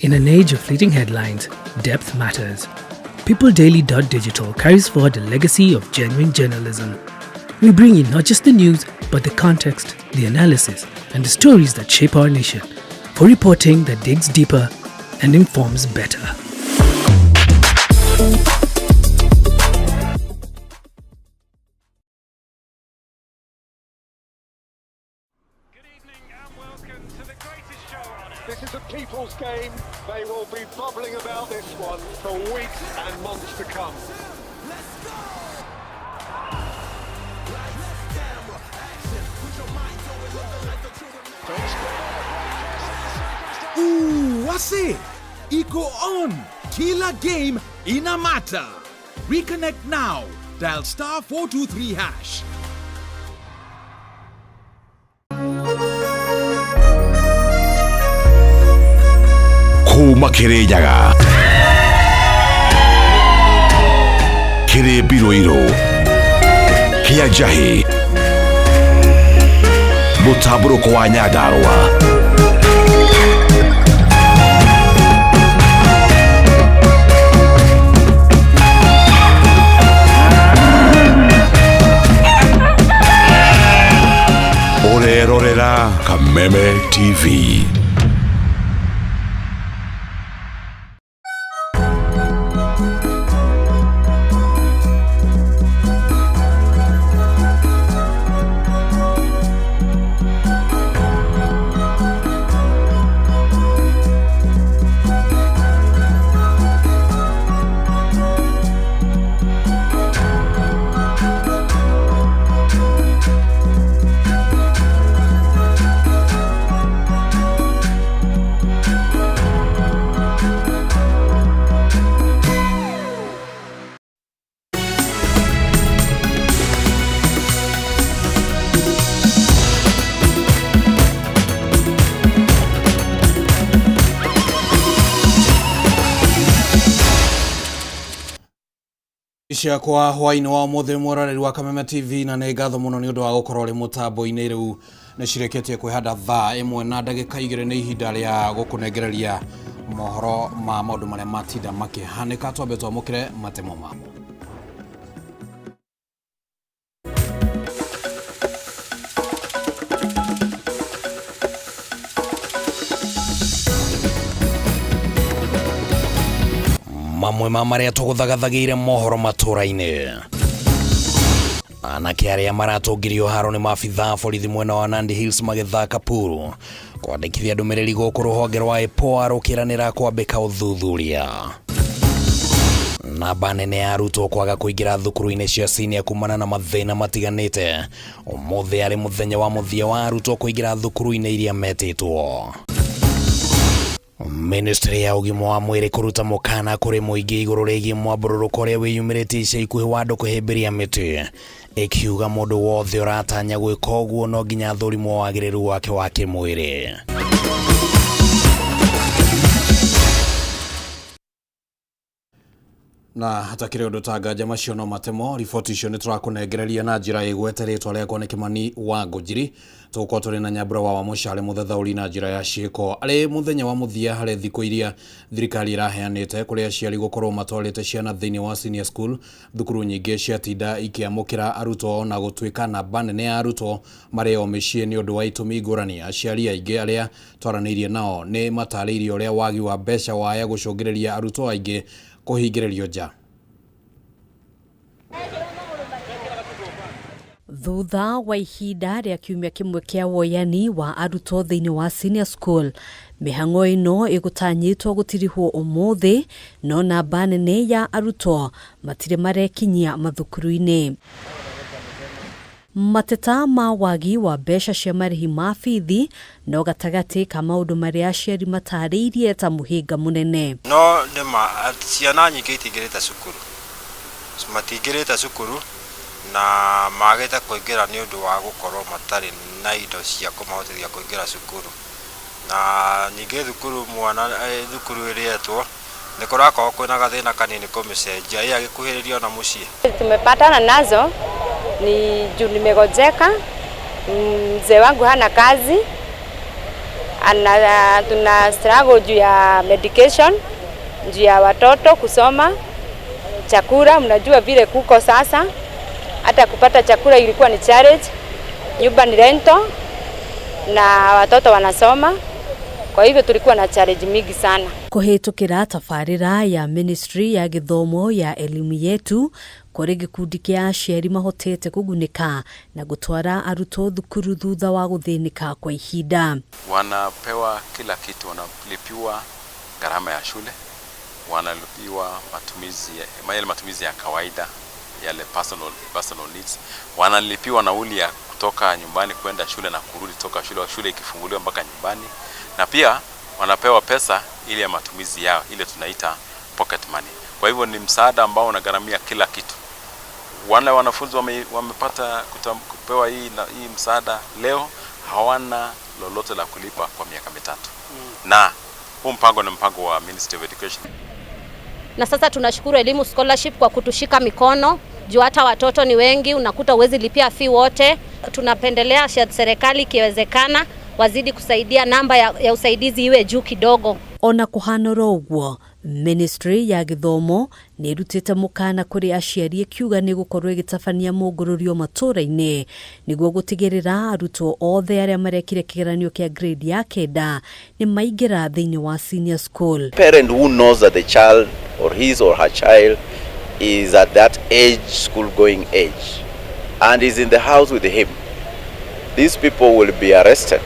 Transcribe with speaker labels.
Speaker 1: In an age of fleeting headlines, depth matters. PeopleDaily.digital carries forward the legacy of genuine journalism. We bring you not just the news, but the context, the analysis, and the stories that shape our nation. For reporting that digs deeper and informs better.
Speaker 2: Good evening and welcome to the greatest show on earth.
Speaker 3: This is a people's game. They will be bubbling about this one for weeks and months to come.
Speaker 4: Ooh, wase iko on. Kila game ina matter. Reconnect now. Dial *423#.
Speaker 5: Kuma Kirinyaga kĩrĩ mbirũirũ kĩa njahĩ mũtambũrũko wa Nyandarũa. Ũrerorera Kameme TV.
Speaker 6: Ciakwa hwainĩ wa ũmũthĩ, mwĩroreri wa Kameme TV, na nĩ ngatho mũno nĩ ũndũ wa gũkorwo ũrĩ mũtambo-inĩ. Rĩu nĩ cirĩkĩtie kwĩhanda thaa 1:02. Nĩ ihinda rĩa gũkũnengereria mohoro ma maũndũ marĩa matinda makĩhanĩka. Twambe twamũkĩre matemo mamo. Mamwe ma marĩa tũgũthagathagĩire mohoro matũra-inĩ: anake arĩa maratũngirio haro nĩ maabithaa borithi mwena wa Nandi Hills magĩthaka puru kwandĩkithia ndũmĩrĩri gũkũ rũhonge rwa IPOA rũkĩranĩra kwambĩka ũthuthuria. Namba nene ya arutwo kwaga kũingĩra thukuru-inĩ cia senior kumana na mathĩna matiganĩte. Ũmũthĩ arĩ mũthenya wa mũthia wa arutwo kũingĩra thukuru-inĩ iria metĩtwo. Ministry ya ũgima wa mwĩrĩ kũruta mũkana kũrĩ mũingĩ igũrũ rĩgiĩ mwambũrũrũko ũrĩa wĩyumĩrĩtie ica ikuhĩ wa andũ kũhĩmbĩria mĩtĩ, ĩkiuga mũndũ wothe ũratanya gwĩka ũguo no nginya athũrimwo wagĩrĩru wake wa kĩmwĩrĩ. Na hatakĩrĩ ũndũ ta nganja, macio no matemo. Riboti icio nĩ tũrakũnengereria na njĩra ĩgwete. Rĩtwa rĩakwa nĩ Kĩmani wa Ngũnjiri. Tũgũkorwo tũrĩ na Nyambura wa Wamũcale, mũthathaũri na njĩra ya ciĩko. Arĩ mũthenya wa mũthia harĩ thikũ iria thirikari ĩraheanĩte kũrĩ aciari gũkorwo matwarĩte ciana thĩinĩ wa senior school. Thukuru nyingĩ ciatinda ikĩamũkĩra arutwo, ona gũtuĩka namba nene ya arutwo marĩ o mĩciĩ nĩ ũndũ wa itũmi ngũrani. Aciari aingĩ arĩa twaranĩirie nao nĩ matarĩirie ũrĩa wagi wa mbeca waya gũcũngĩrĩria arutwo aingĩ kũhingĩrĩrio nja.
Speaker 7: Thutha wa ihinda rĩa kiumia kĩmwe kĩa woyani wa arutwo thĩinĩ wa senior school, mĩhang'o ĩno ĩgũtanyĩtwo gũtirihwo ũmũthĩ, no namba nene ya arutwo matirĩ marekinyia mathukuru-inĩ. Mateta ma wagi wa mbeca cia marĩhi ma bithi no gatagatĩ ka maũndũ marĩa aciari matarĩirie ta mũhĩnga mũnene.
Speaker 8: No nĩma ciana nyingĩ itingĩrĩte cukuru, matingĩrĩte cukuru na magĩte kũingĩra nĩ ũndũ wa gũkorwo matarĩ na indo cia kũmahotithia kũingĩra cukuru. Na ningĩ thukuru mwana thukuru ĩrĩetwo nĩ kũrakorwo kwĩna gathĩna kanini kũmĩcenjia ĩ agĩkuhĩrĩria ona mũciĩ.
Speaker 9: Tumepatana nazo ni juu nimegonjeka, mzee wangu hana kazi. Tuna struggle juu ya medication, juu ya watoto kusoma, chakula. Mnajua vile kuko sasa, hata kupata chakula ilikuwa ni challenge. Nyumba ni rental na watoto wanasoma, kwa hivyo tulikuwa na challenge mingi sana.
Speaker 7: Kũhĩtũkĩra tabarĩra ya Ministry ya Gĩthomo ya Elimu Yetu, kũrĩ gĩkundi kĩa aciari mahotete kũgunĩka na gũtwara arutwo thukuru thutha wa gũthĩnĩka kwa ihinda.
Speaker 10: Wanapewa kila kitu, wanalipiwa gharama ya shule, wanalipiwa matumizi yale matumizi ya kawaida yale personal needs, wanalipiwa nauli ya kutoka nyumbani kwenda shule na kurudi toka shule, shule ikifunguliwa mpaka nyumbani, na pia wanapewa pesa ile ya matumizi yao, ile tunaita pocket money. Kwa hivyo ni msaada ambao unagharamia kila kitu. Wale wanafunzi wamepata kupewa hii msaada leo hawana lolote la kulipa kwa miaka 3. Na huu mpango ni mpango wa Ministry of Education.
Speaker 11: Na sasa tunashukuru Elimu Scholarship kwa kutushika mikono juu hata watoto ni wengi, unakuta huwezi lipia fee wote. Tunapendelea serikali ikiwezekana wazidi kusaidia, namba ya usaidizi iwe juu kidogo.
Speaker 7: Ona kũhana oro ũguo, Ministry ya Gĩthomo nĩ ĩrutĩte mũkana kũrĩ aciari ĩkiuga nĩ gũkorwo ĩgĩtabania mũngũrũrio matũũra-inĩ nĩguo gũtigĩrĩra arutwo othe arĩa marekire kĩgeranio kĩa grade ya 9 nĩ maingĩra thĩinĩ wa senior school.
Speaker 12: Parent who knows that the child or his or her child is at that age, school going age, and is in the house with him, these people will be arrested.